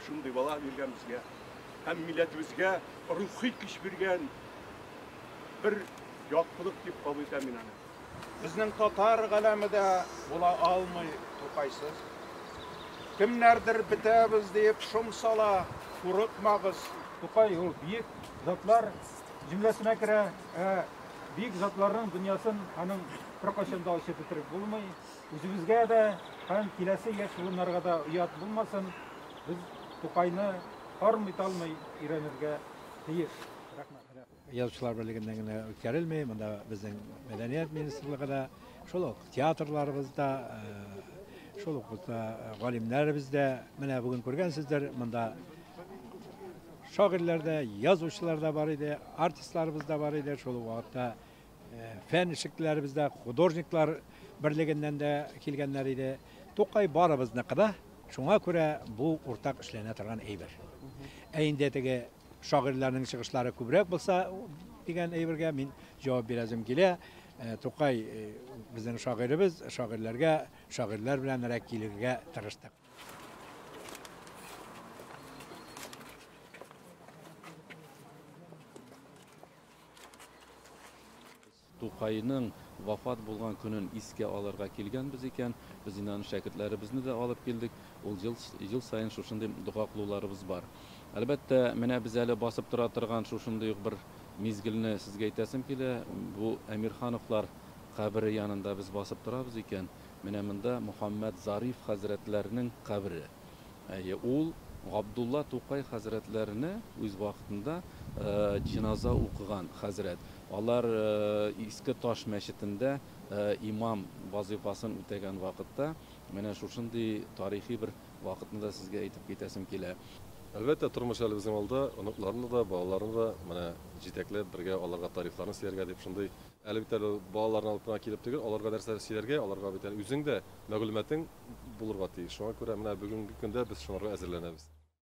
Шундый бала биргән безгә һәм милләтебезгә рухи көч биргән бер яктылык дип кабул итәм мин аны. Безнең татар галәме дә була алмый Тукайсыз. Кемнәрдер бетәбез диеп шом сала, курыкмагыз. Тукай ул бөек затлар җөмләсенә керә, ә бөек затларның дөньясын аның беркайчан да ачып бетереп булмый. Үзебезгә дә һәм киләсе яшь буыннарга да оят булмасын, без Тукайны армый-талмый өйрәнергә тиеш. Рәхмәт. Язучылар берлегеннән генә үткәрелми, монда безнең мәдәният министрлыгы да, шул ук театрларыбыз да, шул ук галимнәребез дә, менә бүген күргәнсездер, монда шагыйрьләр дә, язучылар да бар иде, артистларыбыз да бар иде, шул ук вакытта фән эшлеклеләребез дә, художниклар берлегеннән дә килгәннәр иде. Тукай барыбызныкы да, шуңа күрә бу уртак эшләнә торган әйбер. Ә инде теге шагыйрьләрнең чыгышлары күбрәк булса дигән әйбергә мин җавап бирәсем килә. Тукай безнең шагыйребез, шагыйрьләргә шагыйрьләр беләнрәк килергә тырыштык. Тукайның вафат булган көнен искә алырга килгәнбез икән, без инде аны шәкертләребезне дә алып килдек. Ул ел, ел саен шушындый дога кылуларыбыз бар. Әлбәттә, менә без әле басып тора торган шушындый ук бер мизгелне сезгә әйтәсем килә. Бу Әмирхановлар кабере янында без басып торабыз икән, менә монда Мөхәммәд Зариф хәзрәтләренең кабере. Әйе, ул Габдулла Тукай хәзрәтләренә үз вакытында җеназа укыган хәзрәт. Алар Иске Таш мәчетендә имам вазыйфасын үтәгән вакытта, менә шушындый тарихи бер вакытны да сезгә әйтеп китәсем килә. Әлбәттә, тормыш әле безнең алда, оныкларны да, балаларны да менә җитәкләп, бергә аларга тарихларны сөйләргә дип шундый. Әле бит әле балаларны алып кына килеп түгел, аларга нәрсәдер сөйләргә, аларга бит әле үзең дә мәгълүматың булырга тиеш. Шуңа күрә менә бүгенге көндә без шуңарга әзерләнәбез.